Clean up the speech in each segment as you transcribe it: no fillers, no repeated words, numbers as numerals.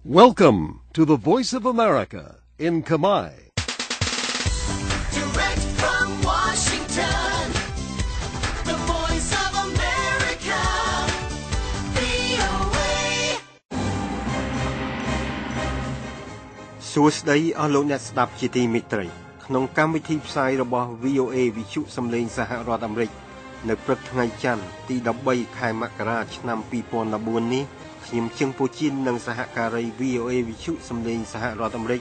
Welcome to the Voice of America in Khmer. Direct from Washington, the Voice of America, VOA. សួស្តីអស់លោកអ្នកស្ដាប់ជាទីមេត្រីក្នុងកម្មវិធីផ្សាយរបស់ VOA វិទ្យុសំឡេងសហរដ្ឋអាមេរិកនៅព្រឹកថ្ងៃច័ន្ទទី13ខែមករាឆ្នាំ2014នេះខ្ញុំជឹងពូជីននិងសហការី VOA វិទ្យុសំឡេងសហរដ្ឋអាមេរិក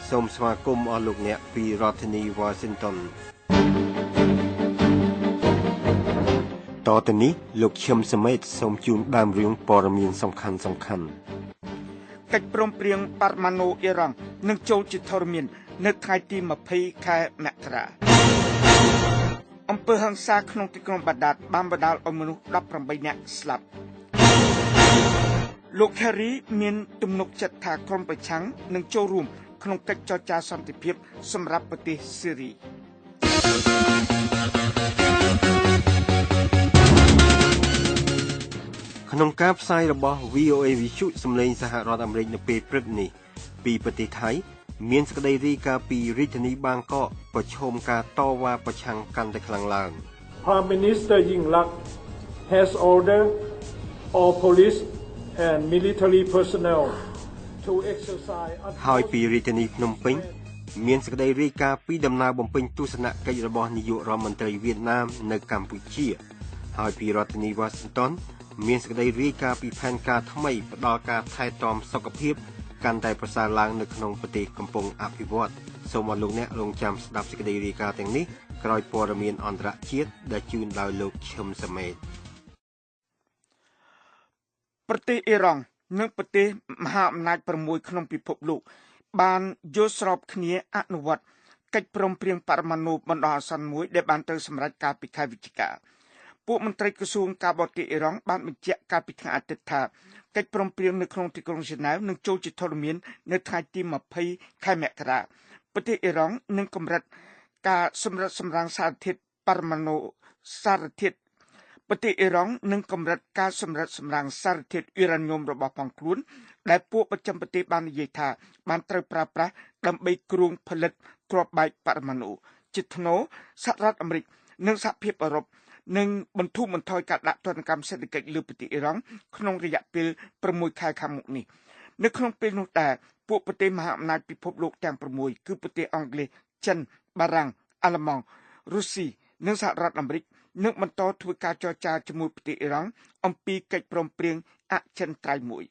សូមស្វាគមន៍អស់លោកអ្នកពីរដ្ឋធានី Washington តទៅនេះលោកឈឹមសមេតសូមជូនដើមរឿងព័ត៌មានសំខាន់សំខាន់កិច្ចព្រមព្រៀងបរមាណូអ៊ីរ៉ង់នឹងចូលជាធរមាននៅថ្ងៃទី20ខែមករាអំពើហិង្សាក្នុងទីក្រុងបាដាតបានបណ្ដាលឲ្យមនុស្ស18នាក់ស្លាប់លោក Kerry មានទំនុកចិត្តថាក្រុមប្រឆាំងនឹងចូលរួមក្នុងកិច្ចចរចាសន្តិភាពសម្រាប់ប្រទេសស៊ីរីក្នុងការផ្សាយរបស់ VOA វិទ្យុសំឡេងសហរដ្ឋអាមេរិកនៅពេលព្រឹកនេះពីប្រទេសថៃមានសេចក្តីរាយការណ៍ពីរាជធានីបាងកកប្រឈមការតវ៉ាប្រឆាំងកាន់តែខ្លាំងឡើង Prime Minister Yingluck has ordered all police and military personnel to exercise ហើយពីរាជធានីភ្នំពេញមានសេចក្តីរាយការណ៍ពីដំណើរបំពេញទស្សនកិច្ចរបស់នាយករដ្ឋមន្ត្រីវៀតណាមនៅកម្ពុជាហើយពីរដ្ឋធានីវ៉ាស៊ីនតោនមានសេចក្តីរាយការណ៍ពីផែនការថ្មីផ្ដល់ការថែទាំសុខភាពកាន់តែប្រសើរឡើងនៅក្នុងប្រទេសកំពុងអភិវឌ្ឍសូមអរលោកអ្នករងចាំស្ដាប់សេចក្តីរាយការណ៍ទាំងនេះក្រោយព័ត៌មានអន្តរជាតិដែលជូនដោយលោកឈឹមសមេតប្រទេសអ៊ីរ៉ង់និងប្រទេសមហាអំណាច6ក្នុងពិភពលោកបានយល់ស្របគ្នាអនុវត្តកិច្ចព្រមព្រៀងបរមាណូបណ្ដោះអាសន្នមួយដែលបានត្រូវសម្រេចកាលពីខែវិច្ឆិកាពួកមន្ត្រីក្រសួងការបរទេសអ៊ីរ៉ង់បានបញ្ជាក់កាលពីថ្ងៃអាទិត្យថាកិច្ចព្រមព្រៀងនៅក្នុងទីក្រុងហ្សឺណែវនឹងចូលជាធរមាននៅថ្ងៃទី20ខែមករាប្រទេសអ៊ីរ៉ង់នឹងកម្រិតការសម្រិតសម្រាំងសារធាតុបរមាណូសារធាតុប្រទេសអ៊ីរ៉ង់នឹងកម្រិតការសម្រិតសម្រាំងសារធាតុអ៊ីរ៉ាញ៉ូមរបស់ផងខ្លួនដែលពួកប្រចាំប្រទេសបាននិយាយថាបានត្រូវប្រើប្រាស់ដើម្បីគ្រោងផលិតគ្រាប់បែកបរមាណូជាថ្នូរសហរដ្ឋអាមេរិកនិងសហភាពអឺរ៉ុបនឹងបន្ធូរបន្ថយការដាក់ទណ្ឌកម្មសេដ្ឋកិច្ចលើប្រទេសអ៊ីរ៉ង់ក្នុងរយៈពេល6ខែខាងមុខនេះនៅក្នុងពេលនោះដែរពួកប្រទេសមហាអំណាចពិភពលោកទាំង6គឺប្រទេសអង់គ្លេសចិនបារាំងអាល្លឺម៉ង់រុស្ស៊ីនិងសហរដ្ឋអាមេរិកនឹងបន្តធ្វើការចរចាជាមួយប្រទេសអ៊ីរ៉ង់អំពីកិច្ចព្រមព្រៀងអចិន្ត្រៃយ៍មួយ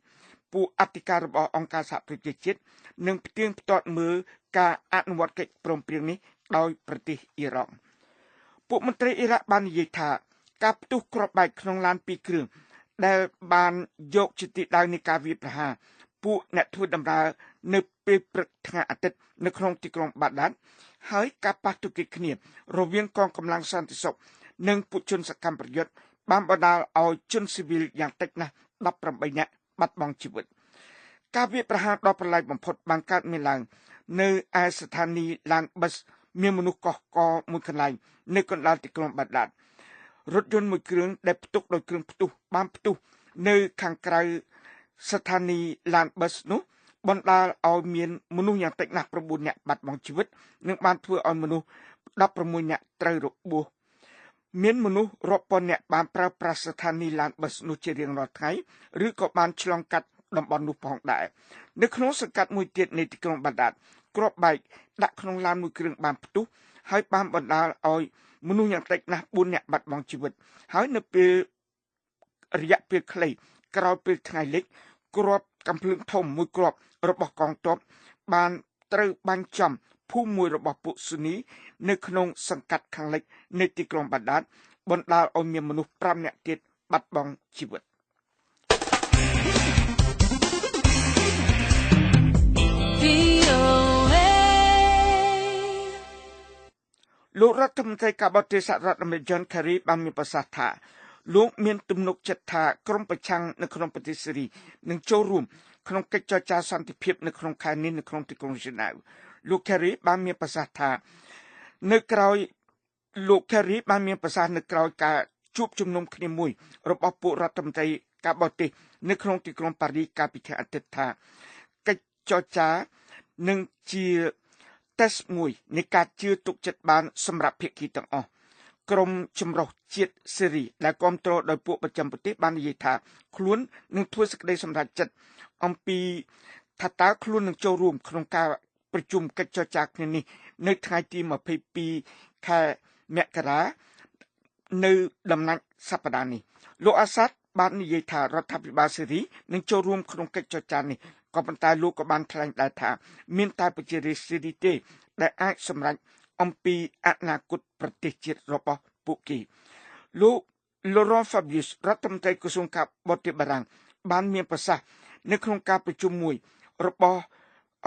ពួកអធិការរបស់អង្គការសហប្រជាជាតិនឹងផ្ទៀងផ្ទាត់មើលការអនុវត្តកិច្ចព្រមព្រៀងនេះដោយប្រទេសអ៊ីរ៉ង់ពួកមន្ត្រីអ៊ីរ៉ាក់បាននិយាយថាការផ្ទុះគ្រាប់បែកក្នុងឡានពីរគ្រឿងដែលបានយកជាទីដៅនៃការវាយប្រហារពួកអ្នកធ្វើដំណើរនៅពេលព្រឹកថ្ងៃអាទិត្យនៅក្នុងទីក្រុងបាដាតហើយការប៉ះទង្គិចគ្នារវាងកងកម្លាំងសន្តិសុខនិងពួកជនសកម្មប្រយុទ្ធបានបណ្ដាលឲ្យជនស៊ីវិលយ៉ាងតិចណាស់18នាក់បាត់បង់ជីវិតការវាយប្រហារដ៏ប្រឡាយបំផុតបានកើតមានឡើងនៅឯស្ថានីយ៍ឡានប៊ឹសមានមនុស្សកោះកមួយកន្លែងនៅកណ្ដាលទីក្រុងបាដាតរថយន្តមួយគ្រឿងដែលផ្ទុកដោយគ្រឿងផ្ទុះបានផ្ទុះនៅខាងក្រៅស្ថានីយ៍ឡានប៊ឹសនោះបណ្ដាលឲ្យមានមនុស្សយ៉ាងតិចណាស់9នាក់បាត់បង់ជីវិតនិងបានធ្វើឲ្យមនុស្ស16នាក់ត្រូវរបួសមានមនុស្សរាប់ពាន់នាក់បានប្រើប្រាស់ស្ថានីយ៍ឡានប៊ឹសនោះជារៀងរាល់ថ្ងៃឬក៏បានឆ្លងកាត់តំបន់នោះផងដែរនៅក្នុងសង្កាត់មួយទៀតនៃទីក្រុងបាដាតគ្រាប់បែកដាក់ក្នុងឡានមួយគ្រឿងបានផ្ទុះហើយបានបណ្ដាលឲ្យមនុស្សយ៉ាងតិចណាស់4នាក់បាត់បង់ជីវិតហើយនៅពេលរយៈពេលខ្លីក្រោយពេលថ្ងៃលិចគ្រាប់កាំភ្លើងធំមួយគ្រាប់របស់កងទ័ពបានត្រូវបាញ់ចំភូមិមួយរបស់ពួកស៊ូនីនៅក្នុងសង្កាត់ខាងលិចនៃទីក្រុងបាដាតបណ្ដាលឲ្យមានមនុស្ស5នាក់ទៀតបាត់បង់ជីវិតលោករដ្ឋមន្ត្រីការបរទេសសហរដ្ឋអាមេរិក John Kerry បានមានប្រសាសន៍ថាលោកមានទំនុកចិត្តថាក្រុមប្រឆាំងនៅក្នុងប្រទេសស៊ីរីនឹងចូលរួមក្នុងកិច្ចចរចាសន្តិភាពនៅក្នុងខែនេះនៅក្នុងទីក្រុងហ្សឺណែវលោក Kerry បានមានប្រសាសន៍ថានៅក្រោយលោក Kerry បានមានប្រសាសន៍នៅក្រោយការជួបជុំនុំគ្នាមួយរបស់ពួករដ្ឋមន្ត្រីការបរទេសនៅក្នុងទីក្រុងប៉ារីសកាលពីថ្ងៃអាទិត្យថា ចរចានឹងជាតេស្តមួយនៃការជឿទុកចិត្តបានសម្រាប់ភាគីទាំងអស់ក្រុមចម្រុះជាតិសេរីដែលគ្រប់គ្រងដោយពួកប្រចាំប្រទេសបាននិយាយថាខ្លួននឹងធ្វើសេចក្តីសម្រេចចិត្តអំពីថាតើខ្លួននឹងចូលរួមក្នុងការប្រជុំកិច្ចចរចាគ្នានេះនៅថ្ងៃទី22ខែមករានៅដំណាច់សប្តាហ៍នេះលោកអាសាដបាននិយាយថារដ្ឋាភិបាលសេរីនឹងចូលរួមក្នុងកិច្ចចរចានេះក៏ប៉ុន្តែលោកក៏បានថ្លែងដែរថាមានតែប្រជារាស្ត្រសេរីទេដែលអាចសម្រេចអំពីអនាគតប្រទេសជាតិរបស់ពួកគេលោក Laurent Fabius រដ្ឋមន្ត្រីក្រសួងការបរទេសបារាំងបានមានប្រសាសន៍នៅក្នុងការប្រជុំមួយរបស់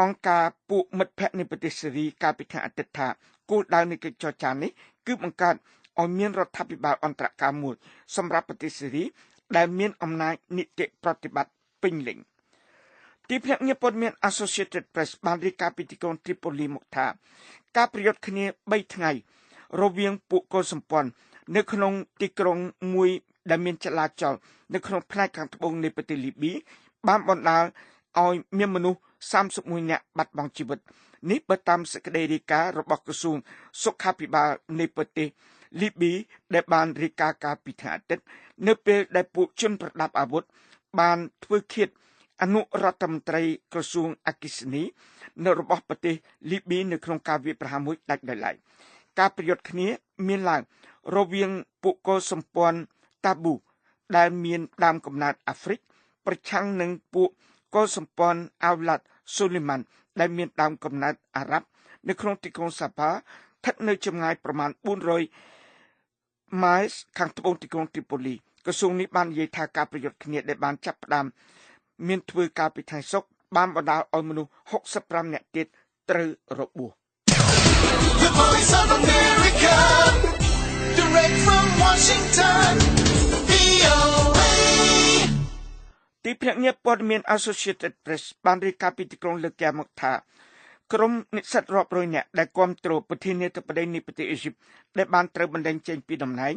អង្គការពួកមិត្តភក្តិនៃប្រទេសសេរីកាលពីថ្ងៃអាទិត្យថាគោលដៅនៃកិច្ចចរចានេះគឺបង្កើតឲ្យមានរដ្ឋាភិបាលអន្តរការមួយសម្រាប់ប្រទេសសេរីដែលមានអំណាចនីតិប្រតិបត្តិពេញលេញទីភ្នាក់ងារព័ត៌មាន Associated Press បានរាយការណ៍ពីទីក្រុង Tripoli មកថាការប្រយុទ្ធគ្នា3ថ្ងៃរវាងពួកកុលសម្ព័ន្ធនៅក្នុងទីក្រុងមួយដែលមានចលាចលនៅក្នុងផ្នែកខាងត្បូងនៃប្រទេសលីប៊ីបានបណ្ដាលឲ្យមានមនុស្ស31នាក់បាត់បង់ជីវិតនេះបើតាមសេចក្តីរាយការណ៍របស់ក្រសួងសុខាភិបាលនៃប្រទេសលីប៊ីដែលបានរាយការណ៍កាលពីថ្ងៃអាទិត្យនៅពេលដែលពួកជនប្រដាប់អាវុធបានធ្វើឃាតអនុរដ្ឋមន្ត្រីក្រសួងអគ្គិសនីនៅរបស់ប្រទេសលីប៊ីនៅក្នុងការវាយប្រហារមួយដាច់ដោយឡែកការប្រយុទ្ធគ្នាមានឡើងរវាងពួកកុលសម្ព័ន្ធតាប៊ូដែលមានដើមកំណើតអាហ្វ្រិកប្រឆាំងនឹងពួកកុលសម្ព័ន្ធអាវឡាត់សូលីម៉ាន់ដែលមានដើមកំណើតអារ៉ាប់នៅក្នុងទីក្រុងសាផាស្ថិតនៅចម្ងាយប្រមាណ400ម៉ាយខាងត្បូងទីក្រុងទ្រីប៉ូលីក្រសួងនេះបាននិយាយថាការប្រយុទ្ធគ្នាដែលបានចាប់ផ្ដើមមានធ្វើការពីថ្ងៃសុក្របានបណ្ដាលឲ្យមនុស្ស65នាក់ទៀតត្រូវរបួស The Voice of America, direct from Washington, VOA. ទីភ្នាក់ងារព័ត៌មាន Associated Press បានរាយការណ៍ពីទីក្រុងលើកែមកថាក្រុមនិស្សិតរាប់រយនាក់ដែលគាំទ្រប្រធានាធិបតីនៃប្រទេសអេស៊ីបដែលបានត្រូវបណ្តេញចេញពីតំណែង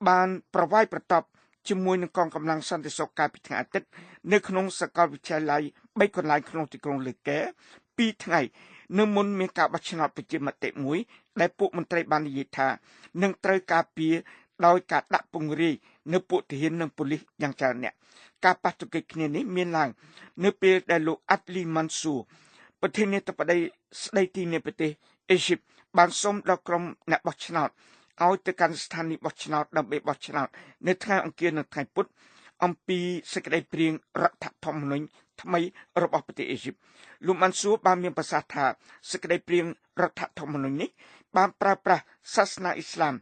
បានប្រវាយប្រតប់ជាមួយនឹងកងកម្លាំងសន្តិសុខកាលពីថ្ងៃអាទិត្យនៅក្នុងសាកលវិទ្យាល័យ3កន្លែងក្នុងទីក្រុងលើកែ2ថ្ងៃនៅមុនមានការបោះឆ្នោតប្រជាមតិមួយដែលពួកមន្ត្រីបាននិយាយថានឹងត្រូវការពារដោយការដាក់ពង្រាយនៅពួកទាហាននិងប៉ូលីសយ៉ាងច្រើនអ្នកការប៉ះទង្គិចគ្នានេះមានឡើងនៅពេលដែលលោកអាត់លីម៉ាន់ស៊ូប្រធានាធិបតីស្ដីទីនៃប្រទេសអេស៊ីបបានសុំដល់ក្រុមអ្នកបោះឆ្នោតឲ្យទៅកាន់ស្ថានីយ៍បោះឆ្នោតដើម្បីបោះឆ្នោតនៅថ្ងៃអង្គារនិងថ្ងៃពុធអំពីសេចក្តីព្រាងរដ្ឋធម្មនុញ្ញថ្មីរបស់ប្រទេសអេស៊ីបលោកម៉ាន់ស៊ូបានមានប្រសាសន៍ថាសេចក្តីព្រាងរដ្ឋធម្មនុញ្ញនេះបានប្រើប្រាស់សាសនាអ៊ីស្លាម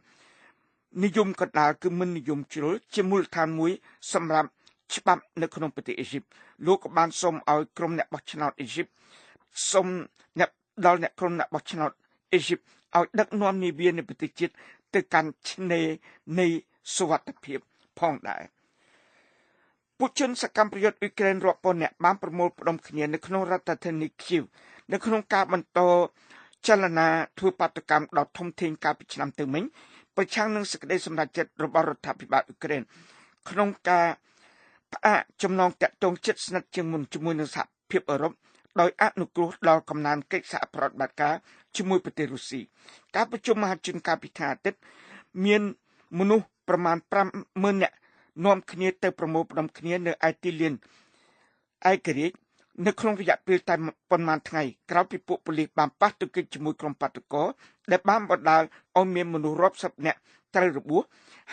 និយមកណ្ដាលគឺមិននិយមជ្រុលជាមូលដ្ឋានមួយសម្រាប់ច្បាប់នៅក្នុងប្រទេសអេស៊ីបលោកក៏បានសូមឲ្យក្រុមអ្នកបោះឆ្នោតអេស៊ីបសូមអ្នកដល់អ្នកក្រុមអ្នកបោះឆ្នោតអេស៊ីបឲ្យដឹកនាំនាវានៃប្រទេសជាតិទៅកាន់ឆ្នេរនៃសុវត្ថិភាពផងដែរពួកជនសកម្មប្រយុទ្ធអ៊ុយក្រែនរាប់ពាន់នាក់បានប្រមូលផ្ដុំគ្នានៅក្នុងរដ្ឋធានីឃីវនៅក្នុងការបន្តចលនាធ្វើបាតុកម្មដ៏ធំធេងកាលពីឆ្នាំទៅមិញប្រឆាំងនឹងសេចក្តីសម្រេចចិត្តរបស់រដ្ឋាភិបាលអ៊ុយក្រែនក្នុងការផ្អាកចំណងទាក់ទងជិតស្និទ្ធជាងមុនជាមួយនឹងសហភាពអឺរ៉ុបដោយអនុគ្រោះដល់កំណើនកិច្ចសហប្រតិបត្តិការជាមួយប្រទេសរុស្ស៊ីការប្រជុំមហាជនកាលពីថ្ងៃអាទិត្យមានមនុស្សប្រមាណ50000នាក់នាំគ្នាទៅប្រមូលផ្ដុំគ្នានៅឯទីលានឯករាជ្យនៅក្នុងរយៈពេលតែប៉ុន្មានថ្ងៃក្រោយពីពួកប៉ូលីសបានប៉ះទង្គិចជាមួយក្រុមបាតុករដែលបានបណ្ដាលឲ្យមានមនុស្សរាប់សិបនាក់ត្រូវរបួស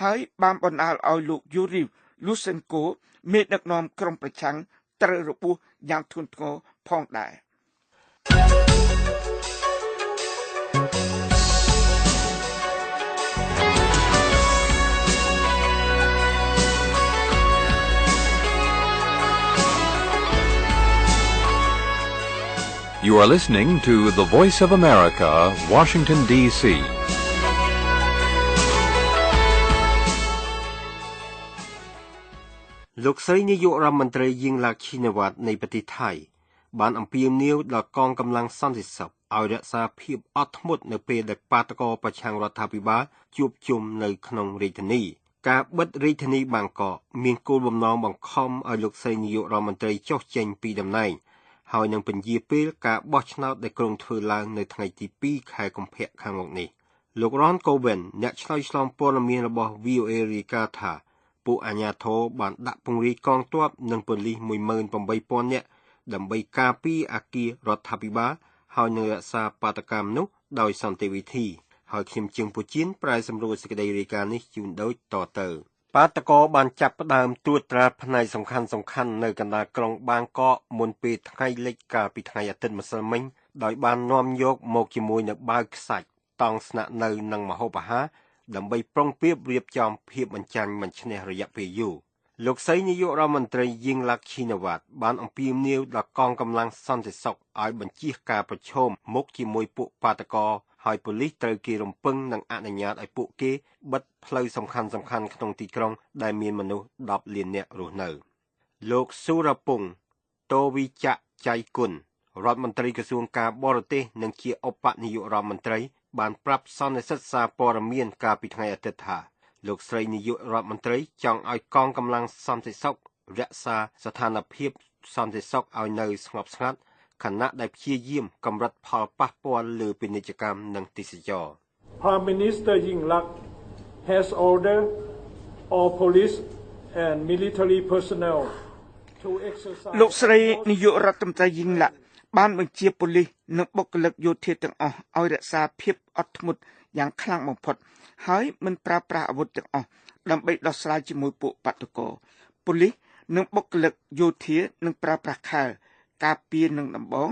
ហើយបានបណ្ដាលឲ្យលោកយូរីលូសេនកូមេដឹកនាំក្រុមប្រឆាំងត្រូវរបួសយ៉ាងធ្ងន់ធ្ងរផងដែរ You are listening to The Voice of America, Washington, D.C. លោកស្រីនាយករដ្ឋមន្ត្រីយីងឡាក់ឈីណាវ៉ាត់នៃប្រទេសថៃបានអំពាវនាវដល់កងកម្លាំងសន្តិសុខឲ្យរក្សាភាពអត់ធ្មត់នៅពេលដែលបាតុករប្រឆាំងរដ្ឋាភិបាលជួបជុំនៅក្នុងរាជធានីការបិទរាជធានីបាងកកមានគោលបំណងបង្ខំឲ្យលោកស្រីនាយករដ្ឋមន្ត្រីចុះចេញពីតំណែង ហើយនឹងពន្យាពេលការបោះឆ្នោតដែលគ្រោងធ្វើឡើងនៅថ្ងៃទី2ខែកុម្ភៈខាងមុខនេះលោក Ron Coben អ្នកឆ្លើយឆ្លងព័ត៌មានរបស់ VOA រាយការណ៍ថាពួកអាជ្ញាធរបានដាក់ពង្រាយកងទ័ពនិងប៉ូលីស 18000 នាក់ដើម្បីការពារអគាររដ្ឋាភិបាលហើយនឹងរក្សាបាតុកម្មនោះដោយសន្តិវិធីហើយខ្ញុំជាងពូជៀនប្រែសម្រួលសេចក្តីរាយការណ៍នេះជូនដូចតទៅបាតុករបានចាប់ផ្ដើមត្រួតត្រាផ្នែកសំខាន់ៗនៅកណ្ដាលក្រុងបាងកកមុនពេលថ្ងៃលិចកាលពីថ្ងៃអាទិត្យម្សិលមិញដោយបាននាំយកមកជាមួយនៅបាវខ្សាច់តង់ស្នាក់នៅនិងម្ហូបអាហារដើម្បីប្រុងប្រៀបរៀបចំភាពបញ្ចាញ់មិនឈ្នះរយៈពេលយូរលោកស្រីនាយករដ្ឋមន្ត្រីយីងឡាក់ឈីណាវ៉ាត់បានអំពាវនាវដល់កងកម្លាំងសន្តិសុខឲ្យបញ្ចៀសការប្រឈមមុខជាមួយពួកបាតុករហើយប៉ូលីសត្រូវគេរំពឹងនិងអនុញ្ញាតឲ្យពួកគេបិទផ្លូវសំខាន់ៗក្នុងទីក្រុងដែលមានមនុស្ស10លាននាក់រស់នៅលោកសូរពង្សតូវីចៈចៃគុណរដ្ឋមន្ត្រីក្រសួងការបរទេសនិងជាឧបនាយករដ្ឋមន្ត្រីបានប្រាប់សន្និសីទសារព័ត៌មានកាលពីថ្ងៃអាទិត្យថាលោកស្រីនាយករដ្ឋមន្ត្រីចង់ឲ្យកងកម្លាំងសន្តិសុខរក្សាស្ថានភាពសន្តិសុខឲ្យនៅស្ងប់ស្ងាត់ខណៈដែលព្យាយាមកម្រិតផលប៉ះពាល់លើពាណិជ្ជកម្មនិងទេសចរ Prime Minister Yingluck has ordered all police and military personnel to exercise លោកស្រីនាយករដ្ឋមន្ត្រីយីងឡាក់បានបញ្ជាប៉ូលីសនិងបុគ្គលិកយោធាទាំងអស់ឲ្យរក្សាភាពអត់ធ្មត់យ៉ាងខ្លាំងបំផុតហើយមិនប្រើប្រាស់អាវុធទាំងអស់ដើម្បីដោះស្រាយជាមួយពួកបាតុករប៉ូលីសនិងបុគ្គលិកយោធានឹងប្រើប្រាស់ខែលការពារនឹងដំបង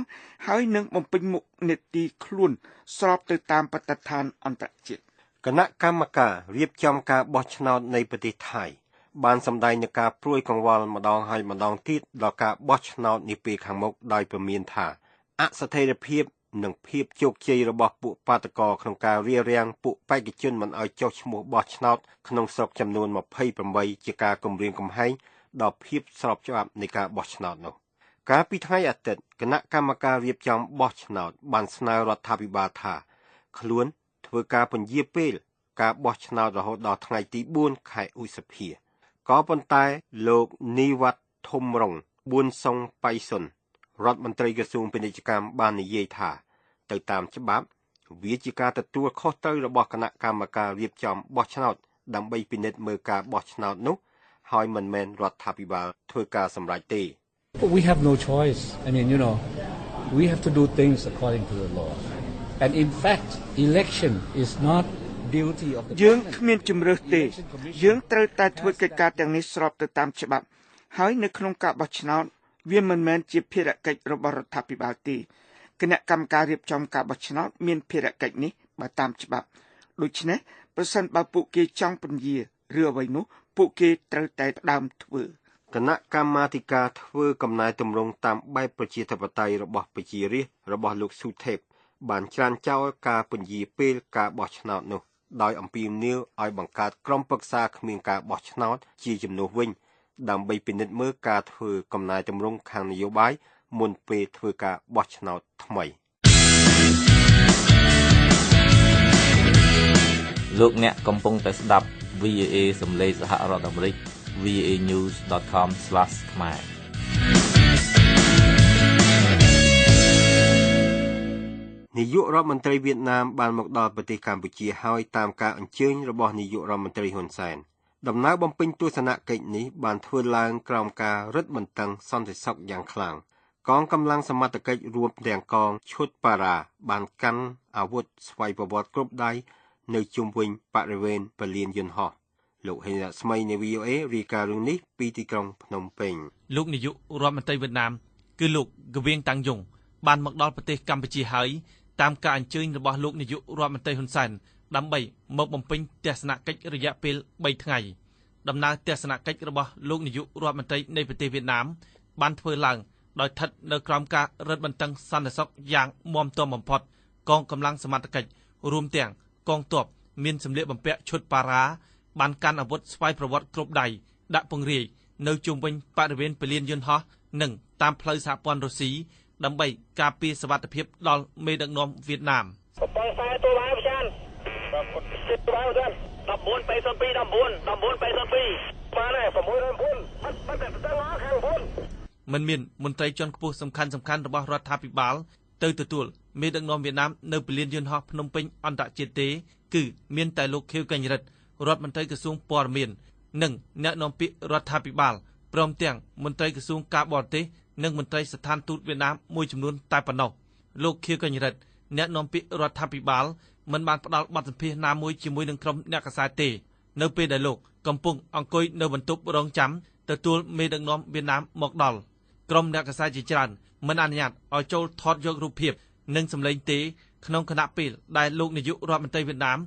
ហើយនឹងបំពេញមុខនីតិខ្លួនស្របទៅតាមបទដ្ឋានអន្តរជាតិគណៈកម្មការរៀបចំការបោះឆ្នោតនៃប្រទេសថៃបានសម្ដែងនូវការព្រួយកង្វល់ម្ដងហើយម្ដងទៀតដល់ការបោះឆ្នោតនាពេលខាងមុខដោយព្រមានថាអស្ថិរភាពនិងភាពជោគជ័យរបស់ពួកបាតុករក្នុងការរារាំងពួកបេក្ខជនមិនឲ្យចុះឈ្មោះបោះឆ្នោតក្នុងស្រុកចំនួន28ជាការគំរាមកំហែងដល់ភាពស្របច្បាប់នៃការបោះឆ្នោតនោះកាលពីថ្ងៃអាទិត្យគណៈកម្មការរៀបចំបោះឆ្នោតបានស្នើរដ្ឋាភិបាលថាខ្លួនធ្វើការពន្យាពេលការបោះឆ្នោតរហូតដល់ថ្ងៃទី4ខែឧសភាក៏ប៉ុន្តែលោកនីវ៉ាត់ធំរងប៊ុនសុងបៃសុនរដ្ឋមន្ត្រីក្រសួងពាណិជ្ជកម្មបាននិយាយថាទៅតាមច្បាប់វាជាការទទួលខុសត្រូវរបស់គណៈកម្មការរៀបចំបោះឆ្នោតដើម្បីពិនិត្យមើលការបោះឆ្នោតនោះហើយមិនមែនរដ្ឋាភិបាលធ្វើការសម្រេចទេ We have no choice. I mean, you know, we have to do things according to the law. And in fact, election is not duty of the យើងគ្មានជម្រើសទេយើងត្រូវតែធ្វើកិច្ចការទាំងនេះស្របទៅតាមច្បាប់ហើយនៅក្នុងការបោះឆ្នោតវាមិនមែនជាភារកិច្ចរបស់រដ្ឋាភិបាលទេគណៈកម្មការរៀបចំការបោះឆ្នោតមានភារកិច្ចនេះបើតាមច្បាប់ដូច្នេះប្រសិនបើពួកគេចង់ពន្យាឬអ្វីនោះពួកគេត្រូវតែផ្ដើមធ្វើគណៈកម្មាធិការធ្វើកំណែទម្រង់តាមបែបប្រជាធិបតេយ្យរបស់ប្រជារាស្ត្ររបស់លោកស៊ូថេបបានច្រានចោលការពន្យាពេលការបោះឆ្នោតនោះដោយអំពាវនាវឲ្យបង្កើតក្រុមប្រឹក្សាគ្មានការបោះឆ្នោតជាជំនួសវិញដើម្បីពិនិត្យមើលការធ្វើកំណែទម្រង់ខាងនយោបាយមុនពេលធ្វើការបោះឆ្នោតថ្មីលោកអ្នកកំពុងតែស្ដាប់ VOA សំឡេងសហរដ្ឋអាមេរិក voanews.com/khmer នាយករដ្ឋមន្ត្រីវៀតណាមបានមកដល់ប្រទេសកម្ពុជាហើយតាមការអញ្ជើញរបស់នាយករដ្ឋមន្ត្រីហ៊ុនសែនដំណើរបំពេញទស្សនកិច្ចនេះបានធ្វើឡើងក្រោមការរឹតបន្តឹងសន្តិសុខយ៉ាងខ្លាំងកងកម្លាំងសមត្ថកិច្ចរួមទាំងកងឈុតប៉ារ៉ាបានកាន់អាវុធស្វ័យប្រវត្តិគ្រប់ដៃនៅជុំវិញបរិវេណព្រលានយន្តហោះលោកហេងរស្មីនៃ VOA រាយការណ៍រឿងនេះពីទីក្រុងភ្នំពេញលោកនាយករដ្ឋមន្ត្រីវៀតណាមគឺលោកកវៀងតាំងយុងបានមកដល់ប្រទេសកម្ពុជាហើយតាមការអញ្ជើញរបស់លោកនាយករដ្ឋមន្ត្រីហ៊ុនសែនដើម្បីមកបំពេញទស្សនកិច្ចរយៈពេល3ថ្ងៃដំណើរទស្សនកិច្ចរបស់លោកនាយករដ្ឋមន្ត្រីនៃប្រទេសវៀតណាមបានធ្វើឡើងដោយស្ថិតនៅក្រោមការរឹតបន្តឹងសន្តិសុខយ៉ាងមាំទាំបំផុតកងកម្លាំងសមត្ថកិច្ចរួមទាំងកងទ័ពមានសម្លៀកបំពាក់ឈុតប៉ារ៉ាបានកាន់អាវុធស្វ័យប្រវត្តិគ្រប់ដៃដាក់ពង្រាយនៅជុំវិញបរិវេណព្រលានយន្តហោះនិងតាមផ្លូវសហព័ន្ធរុស្ស៊ីដើម្បីការពារសុវត្ថិភាពដល់មេដឹកនាំវៀតណាម មិនមានមន្ត្រីជាន់ខ្ពស់សំខាន់ៗរបស់រដ្ឋាភិបាលទៅទទួលមេដឹកនាំវៀតណាមនៅពលានយន្តហោះភ្នំពេញអន្តរជាតិទេគឺមានតែលោកខៀវកញ្ញរិទ្ធរដ្ឋមន្ត្រីក្រសួងព័ត៌មាននិងអ្នកនាំពាក្យរដ្ឋាភិបាលព្រមទាំងមន្ត្រីក្រសួងការបរទេសនិងមន្ត្រីស្ថានទូតវៀតណាមមួយចំនួនតែប៉ុណ្ណោះលោកខៀវកញ្ញរិទ្ធអ្នកនាំពាក្យរដ្ឋាភិបាលមិនបានផ្ដល់បទសម្ភាសន៍ណាមួយជាមួយនឹងក្រុមអ្នកកាសែតទេនៅពេលដែលលោកកំពុងអង្គុយនៅបន្ទប់រងចាំទទួលមេដឹកនាំវៀតណាមមកដល់ក្រុមអ្នកកាសែតជាច្រើនមិនអនុញ្ញាតឲ្យចូលថតយករូបភាពនិងសម្លេងទេក្នុងខណៈពេលដែលលោកនាយករដ្ឋមន្ត្រីវៀតណាម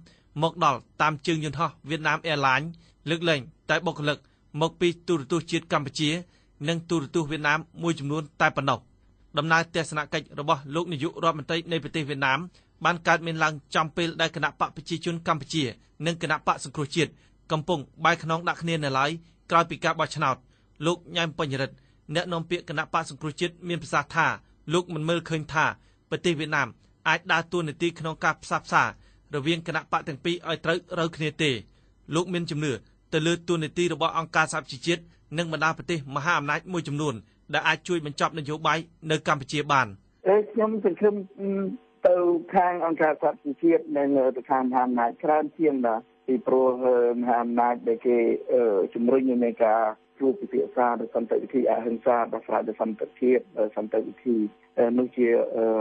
មកដល់តាមជើងយន្តហោះវៀតណាម Airlines លើកលែងតែបុគ្គលិកមកពីទូរទស្សន៍ជាតិកម្ពុជានិងទូរទស្សន៍វៀតណាមមួយចំនួនតែប៉ុណ្ណោះដំណើរទស្សនកិច្ចរបស់លោកនាយករដ្ឋមន្ត្រីនៃប្រទេសវៀតណាមបានកើតមានឡើងចំពេលដែលគណបក្សប្រជាជនកម្ពុជានិងគណបក្សសង្គ្រោះជាតិកំពុងបែរខ្នងដាក់គ្នានៅឡើយក្រោយពីការបោះឆ្នោតលោកញ៉ែមបញ្ញរិទ្ធអ្នកនាំពាក្យគណបក្សសង្គ្រោះជាតិមានប្រសាសន៍ថាលោកមិនមើលឃើញថាប្រទេសវៀតណាមអាចដើរតួនាទីក្នុងការផ្សះផ្សាររវាងគណបក្សទាំងពីរឲ្យត្រូវរូវគ្នាទេលោកមានជំនឿទៅលើតួនាទីរបស់អង្គការសហប្រជាជាតិនិងបណ្ដាប្រទេសមហាអំណាចមួយចំនួនដែលអាចជួយបញ្ចប់នយោបាយនៅកម្ពុជាបានខ្ញុំសង្ឃឹមទៅខាងអង្គការសហប្រជាជាតិនិងទៅខាងមហាអំណាចច្រើនជាងបាទពីព្រោះមហាអំណាចដែលគេជំរុញឲ្យមានការជួបពិភាក្សាដោយសន្តិវិធីអហិង្សាដោះស្រាយដោយសន្តិភាពសន្តិវិធីនោះជា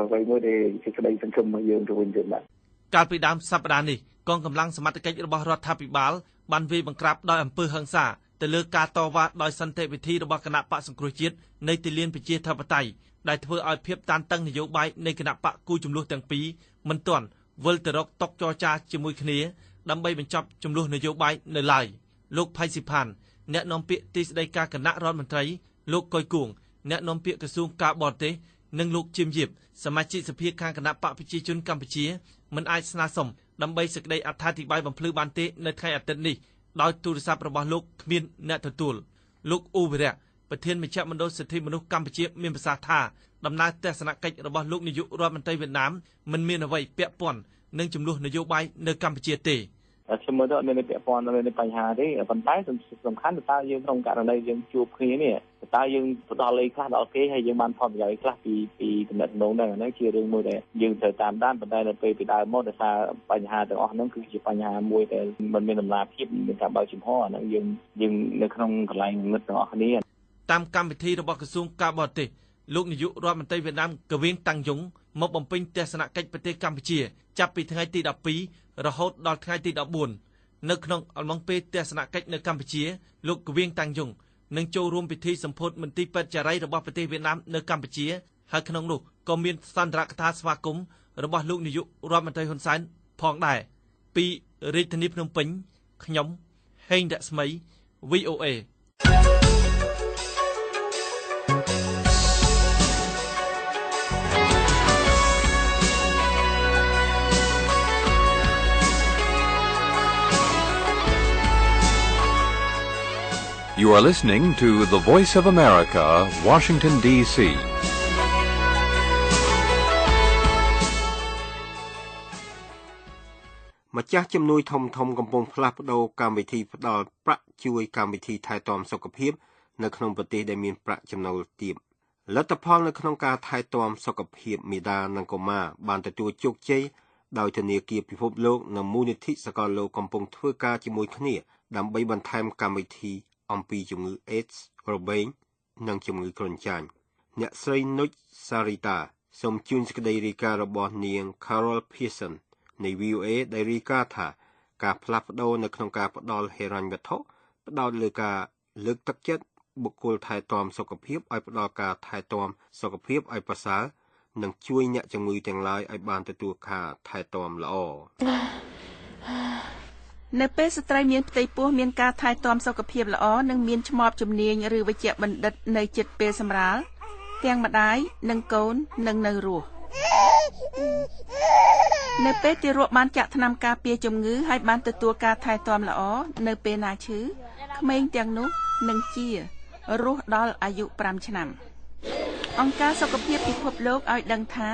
អ្វីមួយដែលជាក្តីសង្ឃឹមរបស់យើងទៅវិញទេបាទកាលពីដើមសប្តាហ៍នេះកងកម្លាំងសមត្ថកិច្ចរបស់រដ្ឋាភិបាលបានវាយបង្ក្រាបដោយអំពើហិង្សាទៅលើការតវ៉ាដោយសន្តិវិធីរបស់គណបក្សសង្គ្រោះជាតិនៅទីលានប្រជាធិបតេយ្យដែលធ្វើឲ្យភាពតានតឹងនយោបាយនៃគណបក្សគូជម្លោះទាំងពីរមិនទាន់វិលទៅរកតុចរចាជាមួយគ្នាដើម្បីបញ្ចប់ជម្លោះនយោបាយនៅឡើយលោកផៃស៊ីផានអ្នកនាំពាក្យទីស្តីការគណៈរដ្ឋមន្ត្រីលោកកុយគួងអ្នកនាំពាក្យក្រសួងការបរទេសនិងលោកជាមយៀបសមាជិកសភាខាងគណបក្សប្រជាជនកម្ពុជាមិនអាចស្នើសុំដើម្បីសេចក្តីអត្ថាធិប្បាយបំភ្លឺបានទេនៅថ្ងៃអាទិត្យនេះដោយទូរស័ព្ទរបស់លោកគ្មានអ្នកទទួលលោកអ៊ូវិរៈប្រធានមជ្ឈមណ្ឌលសិទ្ធិមនុស្សកម្ពុជាមានប្រសាសន៍ថាដំណើរទស្សនកិច្ចរបស់លោកនាយករដ្ឋមន្ត្រីវៀតណាមមិនមានអ្វីពាក់ព័ន្ធនឹងជម្លោះនយោបាយនៅកម្ពុជាទេខ្ញុំមើលទៅអត់មានពាក់ព័ន្ធនឹងបញ្ហាទេប៉ុន្តែសំខាន់តើយើងក្នុងករណីយើងជួបគ្នានេះតើយើងផ្ដល់អីខ្លះដល់គេហើយយើងបានផលប្រយោជន៍ខ្លះពីទំនាក់ទំនងហ្នឹងអាហ្នឹងជារឿងមួយដែលយើងត្រូវតាមដានប៉ុន្តែនៅពេលពីដើមមកដោយសារបញ្ហាទាំងអស់ហ្នឹងគឺជាបញ្ហាមួយដែលមិនមានតម្លាភាពមានការបើកចំហអាហ្នឹងយើងនៅក្នុងកន្លែងងឹតទាំងអស់គ្នាតាមកម្មវិធីរបស់ក្រសួងការបរទេសលោកនាយករដ្ឋមន្ត្រីវៀតណាមកវៀងតាំងយុងមកបំពេញទស្សនកិច្ចប្រទេសកម្ពុជាចាប់ពីថ្ងៃទី12រហូតដល់ថ្ងៃទី14នៅក្នុងអំឡុងពេលទស្សនកិច្ចនៅកម្ពុជាលោកកវៀងតាំងយុងនឹងចូលរួមពិធីសម្ពោធមន្ទីរពេទ្យចារីរបស់ប្រទេសវៀតណាមនៅកម្ពុជាហើយក្នុងនោះក៏មានសន្ទរកថាស្វាគមន៍របស់លោកនាយករដ្ឋមន្ត្រីហ៊ុនសែនផងដែរពីរាជធានីភ្នំពេញខ្ញុំហេងរស្មី VOA You are listening to The Voice of America, Washington, D.C. ម្ចាស់ជំនួយធំៗកំពុងផ្លាស់ប្ដូរកម្មវិធីផ្ដល់ប្រាក់ជួយកម្មវិធីថែទាំសុខភាពនៅក្នុងប្រទេសដែលមានប្រាក់ចំណូលទាបលទ្ធផលនៅក្នុងការថែទាំសុខភាពមាតានិងកុមារបានទទួលជោគជ័យដោយធនាគារពិភពលោកនិងមូលនិធិសកលលោកកំពុងធ្វើការជាមួយគ្នាដើម្បីបន្ថែមកម្មវិធីអំពីជំងឺអេដសរបេងនិងជំងឺគ្រុនចាញ់អ្នកស្រីនុចសារីតាសូមជូនសេចក្តីរាយការណ៍របស់នាង Carol Pearson នៃ VOA ដែលរាយការណ៍ថាការផ្លាស់ប្ដូរនៅក្នុងការផ្ដល់ហិរញ្ញវត្ថុផ្ដោតលើការលើកទឹកចិត្តបុគ្គលថែទាំសុខភាពឲ្យផ្ដល់ការថែទាំសុខភាពឲ្យប្រសើរនិងជួយអ្នកជំងឺទាំងឡាយឲ្យបានទទួលការថែទាំល្អនៅពេលស្ត្រីមានផ្ទៃពោះមានការថែទាំសុខភាពល្អនិងមានឆ្មបជំនាញឬវេជ្ជបណ្ឌិតនៅជិតពេលសម្រាលទាំងម្ដាយនិងកូននឹងនៅរស់នៅពេលទារកបានចាក់ថ្នាំការពារជំងឺហើយបានទទួលការថែទាំល្អនៅពេលណាឈឺក្មេងទាំងនោះនឹងជារស់ដល់អាយុ5ឆ្នាំអង្គការសុខភាពពិភពលោកឲ្យដឹងថា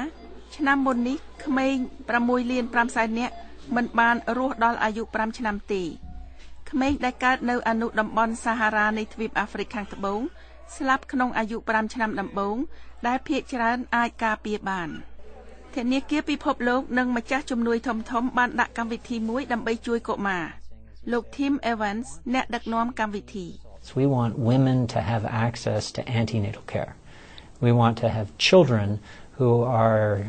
ឆ្នាំមុននេះក្មេង6លាន5សែននាក់មិនបានរស់ដល់អាយុ5ឆ្នាំទេក្មេងដែលកើតនៅអនុតំបន់សាហារ៉ានៃទ្វីបអាហ្វ្រិកខាងត្បូង ស្លាប់ក្នុងអាយុ5ឆ្នាំដំបូងដែលភាគច្រើនអាចការពារបានធនាគារពិភពលោកនិងម្ចាស់ជំនួយធំៗបានដាក់កម្មវិធីមួយដើម្បីជួយកុមារលោក Tim Evans អ្នកដឹកនាំកម្មវិធី We want women to have access to antenatal care. We want to have children who are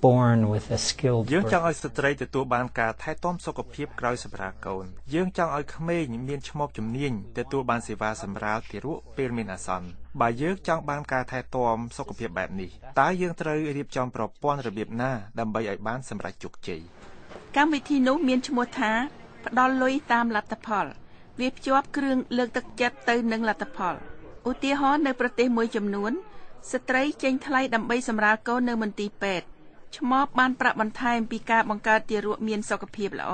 born with a skilled យើងចង់ឲ្យស្ត្រីទទួលបានការថែទាំសុខភាពក្រោយសម្រាលកូនយើងចង់ឲ្យក្មេងមានឈ្មោះជំនាញទទួលបានសេវាសម្រាលទារកពេលមានអាសន្នបើយើងចង់បានការថែទាំសុខភាពបែបនេះតើយើងត្រូវរៀបចំប្រព័ន្ធរបៀបណាដើម្បីឲ្យបានសម្រេចជោគជ័យកម្មវិធីនោះមានឈ្មោះថាផ្ដល់លុយតាមលទ្ធផលវាភ្ជាប់គ្រឿងលើកទឹកចិត្តទៅនឹងលទ្ធផលឧទាហរណ៍នៅប្រទេសមួយចំនួនស្ត្រីចេញថ្លៃដើម្បីសម្រាលកូននៅមន្ទីរពេទ្យឆ្មបបានប្រាក់បន្ថែមពីការបង្កើតទារកមានសុខភាពល្អ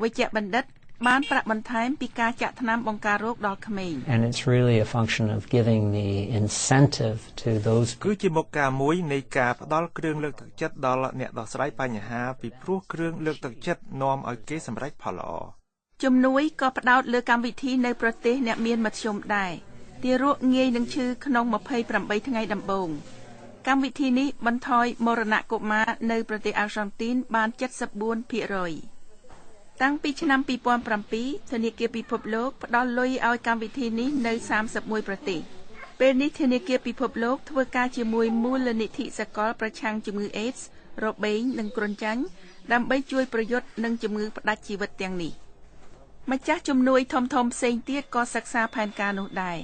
វេជ្ជបណ្ឌិតបានប្រាក់បន្ថែមពីការចាក់ថ្នាំបង្ការរោគដល់ក្មេង And it's really a function of giving the incentive to those គឺជាមុខការមួយនៃការផ្ដល់គ្រឿងលើកទឹកចិត្តដល់អ្នកដោះស្រាយបញ្ហាពីព្រោះគ្រឿងលើកទឹកចិត្តនាំឲ្យគេសម្រេចផលល្អជំនួយក៏ផ្ដោតលើកម្មវិធីនៅប្រទេសអ្នកមានមធ្យមដែរទារកងាយនឹងឈឺក្នុង28ថ្ងៃដំបូងកម្មវិធីនេះបន្ថយមរណៈកុមារនៅប្រទេសអាហ្សង់ទីនបាន 74% តាំងពីឆ្នាំ2007ធនាគារពិភពលោកផ្ដល់លុយឲ្យកម្មវិធីនេះនៅ31ប្រទេសពេលនេះធនាគារពិភពលោកធ្វើការជាមួយមូលនិធិសកលប្រឆាំងជំងឺអេដសរបេងនិងគ្រុនចាញ់ដើម្បីជួយប្រយុទ្ធនឹងជំងឺផ្ដាច់ជីវិតទាំងនេះម្ចាស់ជំនួយធំៗផ្សេងទៀតក៏សិក្សាផែនការនោះដែរ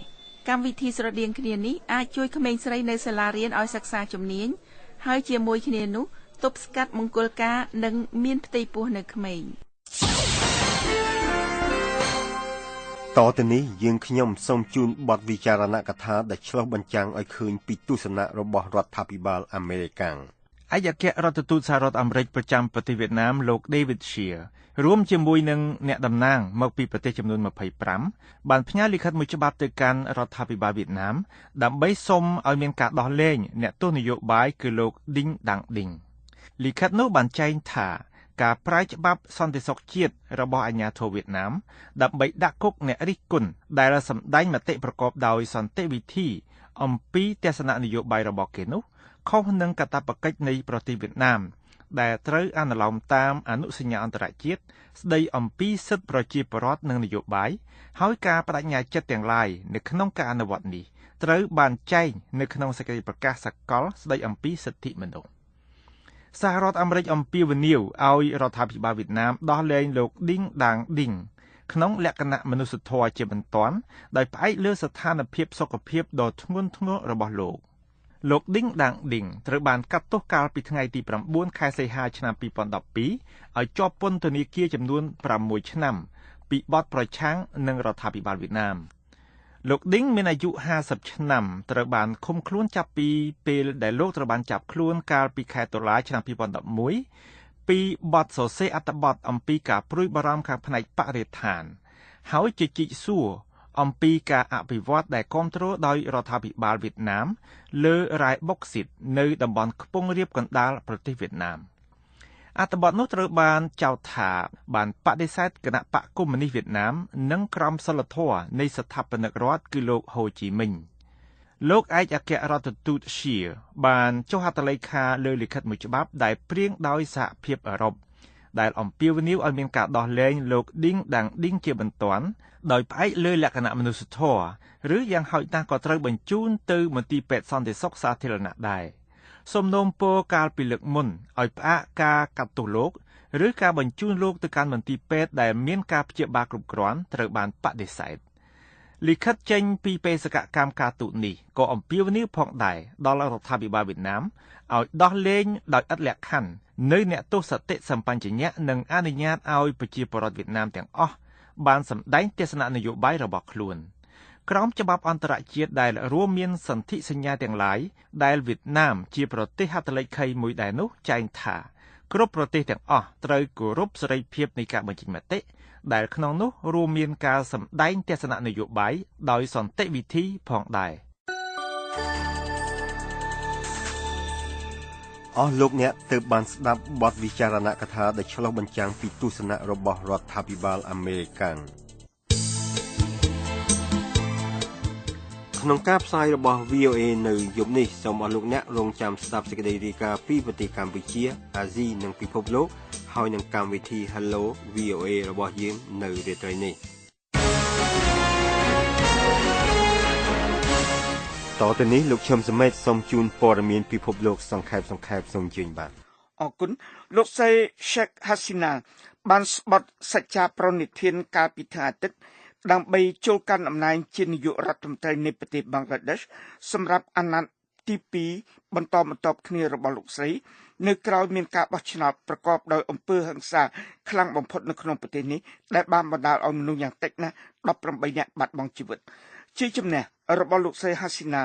កម្មវិធីស្រដៀងគ្នានេះអាចជួយក្មេងស្រីនៅសាលារៀនឲ្យសិក្សាជំនាញហើយជាមួយគ្នានោះទប់ស្កាត់មង្គលការនិងមានផ្ទៃពោះនៅក្មេងតទៅនេះយើងខ្ញុំសូមជូនបទវិចារណកថាដែលឆ្លុះបញ្ចាំងឲ្យឃើញពីទស្សនៈរបស់រដ្ឋាភិបាលអាមេរិកឯកអគ្គរដ្ឋទូតសហរដ្ឋអាមេរិកប្រចាំប្រទេសវៀតណាមលោក David Shear រួមជាមួយនឹងអ្នកតំណាងមកពីប្រទេសចំនួន25បានផ្ញើលិខិតមួយច្បាប់ទៅកាន់រដ្ឋាភិបាលវៀតណាមដើម្បីសុំឲ្យមានការដោះលែងអ្នកទោសនយោបាយគឺលោកឌីងដាងឌីងលិខិតនោះបានចែងថាការប្រែច្បាប់សន្តិសុខជាតិរបស់អាជ្ញាធរវៀតណាមដើម្បីដាក់គុកអ្នករិះគន់ដែលសម្ដែងមតិប្រកបដោយសន្តិវិធីអំពីទស្សនៈនយោបាយរបស់គេនោះខុសនឹងកាតព្វកិច្ចនៃប្រទេសវៀតណាមដែលត្រូវអនុលោមតាមអនុសញ្ញាអន្តរជាតិស្ដីអំពីសិទ្ធិប្រជាពលរដ្ឋនិងនយោបាយហើយការបដិញ្ញាចិត្តទាំងឡាយនៅក្នុងការអនុវត្តនេះត្រូវបានចែងនៅក្នុងសេចក្តីប្រកាសសកលស្ដីអំពីសិទ្ធិមនុស្សសហរដ្ឋអាមេរិកអំពាវនាវឲ្យរដ្ឋាភិបាលវៀតណាមដោះលែងលោកឌីងដាងឌីងក្នុងលក្ខណៈមនុស្សធម៌ជាបន្ទាន់ដោយផ្អែកលើស្ថានភាពសុខភាពដ៏ធ្ងន់ធ្ងររបស់លោកលោកឌីងដាងឌីងត្រូវបានកាត់ទោសកាលពីថ្ងៃទី9ខែសីហាឆ្នាំ2012ឲ្យជាប់ពន្ធនាគារចំនួន6ឆ្នាំពីបទប្រឆាំងនឹងរដ្ឋាភិបាលវៀតណាមលោកឌីងមានអាយុ50ឆ្នាំត្រូវបានឃុំខ្លួនចាប់ពីពេលដែលលោកត្រូវបានចាប់ខ្លួនកាលពីខែតុលាឆ្នាំ2011ពីបទសរសេរអត្ថបទអំពីការព្រួយបារម្ភខាងផ្នែកបរិស្ថានហើយជជីកសួរអំពីការអភិវឌ្ឍដែលគាំទ្រដោយរដ្ឋាភិបាលវៀតណាមលើរ៉ែបុកស៊ីតនៅតំបន់ខ្ពង់រាបកណ្ដាលប្រទេសវៀតណាមអត្ថបទនោះត្រូវបានចោទថាបានបដិសេធគណបក្សកុម្មុយនីសវៀតណាមនិងក្រមសីលធម៌នៃស្ថាបនិករដ្ឋគឺលោកហូជីមិញលោកឯកអគ្គរដ្ឋទូត Shear បានចុះហត្ថលេខាលើលិខិតមួយច្បាប់ដែលព្រាងដោយសហភាពអឺរ៉ុបដែលអំពាវនាវឲ្យមានការដោះលែងលោកឌីងដាងឌីងជាបន្ទាន់ដោយផ្អែកលើលក្ខណៈមនុស្សធម៌ឬយ៉ាងហោចណាស់ក៏ត្រូវបញ្ជូនទៅមន្ទីរពេទ្យសន្តិសុខសាធារណៈដែរសូមណូមពរកាលពីលើកមុនឲ្យផ្អាកការកាត់ទោសលោកឬការបញ្ជូនលោកទៅកាន់មន្ទីរពេទ្យដែលមានការព្យាបាលគ្រប់គ្រាន់ត្រូវបានបដិសេធលិខិតចេញពីបេសកកម្មការទូតនេះក៏អំពាវនាវផងដែរដល់រដ្ឋាភិបាលវៀតណាមឲ្យដោះលែងដោយឥតលក្ខខណ្ឌនៅអ្នកទោសសតិសម្បញ្ញៈនិងអនុញ្ញាតឲ្យប្រជាពលរដ្ឋវៀតណាមទាំងអស់បានសម្ដែងទស្សនៈនយោបាយរបស់ខ្លួនក្រោមច្បាប់អន្តរជាតិដែលរួមមានសន្ធិសញ្ញាទាំងឡាយដែលវៀតណាមជាប្រទេសហត្ថលេខីមួយដែរនោះចែងថាគ្រប់ប្រទេសទាំងអស់ត្រូវគោរពសេរីភាពនៃការបញ្ចេញមតិដែលក្នុងនោះរួមមានការសម្ដែងទស្សនៈនយោបាយដោយសន្តិវិធីផងដែរអស់លោកអ្នកទើបបានស្ដាប់បទវិចារណកថាដែលឆ្លុះបញ្ចាំងពីទស្សនៈរបស់រដ្ឋាភិបាលអាមេរិក។ ក្នុងការផ្សាយរបស់ VOA នៅយប់នេះសូមអស់លោកអ្នករងចាំស្ដាប់សេចក្តីរាយការណ៍ពីប្រទេសកម្ពុជាអាស៊ីនិងពិភពលោកហើយនឹងកម្មវិធី Hello VOA របស់យើងនៅរាត្រីនេះតទៅនេះលោកឈឹមសមេតសូមជូនព័ត៌មានពិភពលោកសង្ខេបសូមអញ្ជើញបាទអរគុណលោកស្រី Sheikh Hasina បានស្បត់សច្ចាប្រណិធានកាលពីថ្ងៃអាទិត្យដើម្បីចូលកាន់តំណែងជានាយករដ្ឋមន្ត្រីនៃប្រទេសបង់ក្លាដេសសម្រាប់អាណត្តិទី2បន្តបន្ទាប់គ្នារបស់លោកស្រីនៅក្រោយមានការបោះឆ្នោតប្រកបដោយអំពើហិង្សាខ្លាំងបំផុតនៅក្នុងប្រទេសនេះដែលបានបណ្ដាលឲ្យមនុស្សយ៉ាងតិចណាស់18នាក់បាត់បង់ជីវិតជាជំនះរបស់លោកស្រីហាស៊ីណា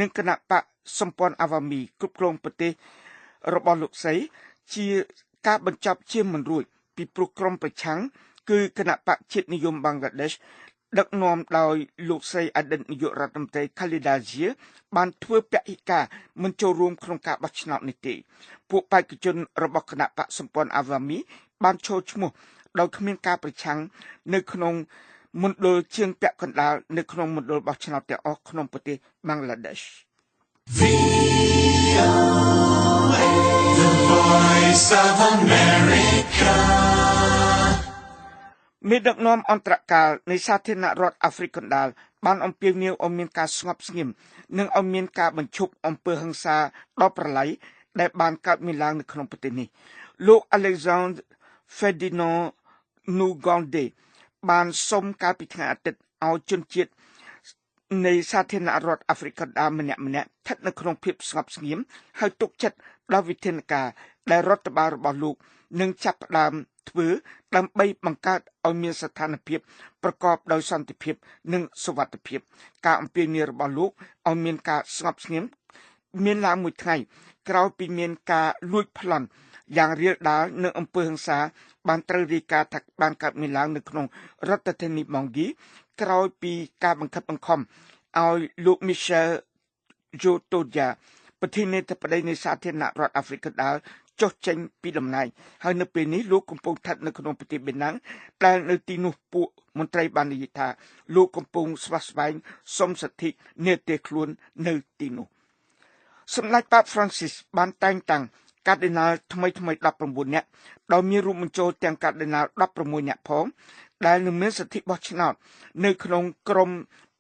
និងគណៈបកសម្ព័ន្ធអាវ៉ាមីគ្រប់គ្រងប្រទេសរបស់លោកស្រីជាការបញ្ចប់ជាមិនរួចពីព្រោះក្រុមប្រឆាំងគឺគណៈបកជាតិនិយមបង់ក្លាដេសដឹកនាំដោយលោកស្រីអតីតនាយករដ្ឋមន្ត្រី Khaleda Zia បានធ្វើពហិការមិនចូលរួមក្នុងការបោះឆ្នោតនេះទេពួកបេក្ខជនរបស់គណៈបកសម្ព័ន្ធអាវ៉ាមីបានចូលឈ្មោះដោយគ្មានការប្រឆាំងនៅក្នុងមណ្ឌលជាងពាក់កណ្ដាលនៅក្នុងមណ្ឌលបោះឆ្នោតទាំងអស់ក្នុងប្រទេសបង់ក្លាដេស The Voice of America មេដឹកនាំអន្តរកាលនៃសាធារណរដ្ឋអាហ្វ្រិកកណ្ដាលបានអំពាវនាវឲ្យមានការស្ងប់ស្ងៀមនិងឲ្យមានការបញ្ឈប់អំពើហិង្សាដ៏ប្រល័យដែលបានកើតមានឡើងនៅក្នុងប្រទេសនេះលោក Alexandre Ferdinand Nugande បានសុំកាលពីថ្ងៃអាទិត្យឲ្យជនជាតិនៃសាធារណរដ្ឋអាហ្វ្រិកកណ្ដាលម្នាក់ៗស្ថិតនៅក្នុងភាពស្ងប់ស្ងៀមហើយទុកចិត្តដល់វិធានការដែលរដ្ឋបាលរបស់លោកនឹងចាប់ផ្ដើមធ្វើដើម្បីបង្កើតឲ្យមានស្ថានភាពប្រកបដោយសន្តិភាពនិងសុវត្ថិភាពការអំពាវនាវរបស់លោកឲ្យមានការស្ងប់ស្ងៀមមានឡើងមួយថ្ងៃក្រោយពីមានការលួចប្លន់យ៉ាងរាលដាលនិងអំពើហិង្សាបានត្រូវរាយការណ៍ថាបានកើតមានឡើងនៅក្នុងរដ្ឋធានីបង់ហ្គីក្រោយពីការបង្ខិតបង្ខំឲ្យលោក Michel Djotodia ប្រធានាធិបតីនៃសាធារណរដ្ឋអាហ្វ្រិកកណ្ដាលចុះចេញពីតំណែងហើយនៅពេលនេះលោកកំពុងស្ថិតនៅក្នុងប្រទេសបេណាំងដែលនៅទីនោះពួកមន្ត្រីបាននិយាយថាលោកកំពុងស្វះស្វែងសុំសិទ្ធិនិរទេសខ្លួននៅទីនោះសម្ដេចប៉ាប Francis បានតែងតាំងកាឌីណាល់ថ្មីៗ19នាក់ដោយមានរួមបញ្ចូលទាំងកាឌីណាល់16នាក់ផងដែលនឹងមានសិទ្ធិបោះឆ្នោតនៅក្នុងក្រុម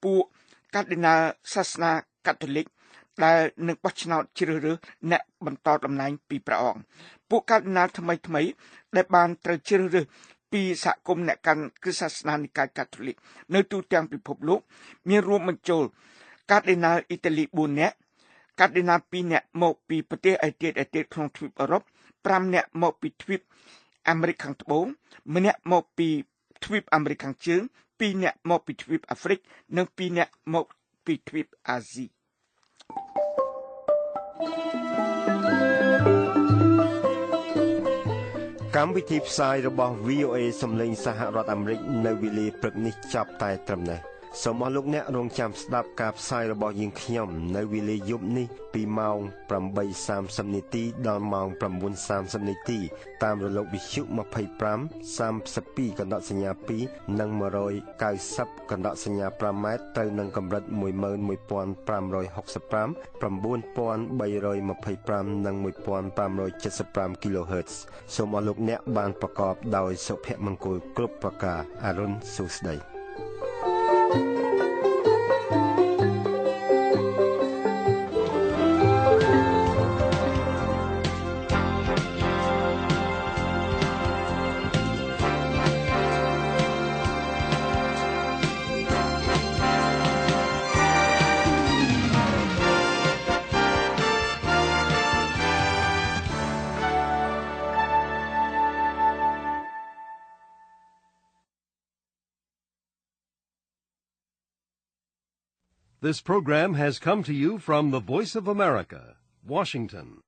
ពួកកាឌីណាល់សាសនាកាតូលិកដែលនឹងបោះឆ្នោតជ្រើសរើសអ្នកបន្តតំណែងពីព្រះអង្គពួកកាឌីណាល់ថ្មីៗដែលបានត្រូវជ្រើសរើសពីសហគមន៍អ្នកកាន់គ្រិស្តសាសនានិកាយកាតូលិកនៅទូទាំងពិភពលោកមានរួមបញ្ចូលកាឌីណាល់អ៊ីតាលី4នាក់កាឌីណាល់2នាក់មកពីប្រទេសឯទៀតក្នុងទ្វីបអឺរ៉ុប5នាក់មកពីទ្វីបអាមេរិកខាងត្បូងម្នាក់មកពីទ្វីបអាមេរិកខាងជើង2នាក់មកពីទ្វីបអាហ្វ្រិកនិង2នាក់មកពីទ្វីបអាស៊ីកម្មវិធីផ្សាយរបស់ VOA សំឡេងសហរដ្ឋអាមេរិកនៅវេលាព្រឹកនេះចប់តែត្រឹមនេះសូមអស់លោកអ្នករងចាំស្ដាប់ការផ្សាយរបស់យើងខ្ញុំនៅវេលាយប់នេះពីម៉ោង 8:30 នាទីដល់ម៉ោង 9:30 នាទីតាមរលកវិទ្យុ25 32កណ្ដកសញ្ញា2និង190កណ្ដកសញ្ញា5ម៉ែត្រទៅនឹងកម្រិត11565 9325និង1575 kHz សូមអស់លោកអ្នកបានប្រកបដោយសុភមង្គលគ្រប់ប្រការអរុណសួស្តី This program has come to you from the Voice of America, Washington.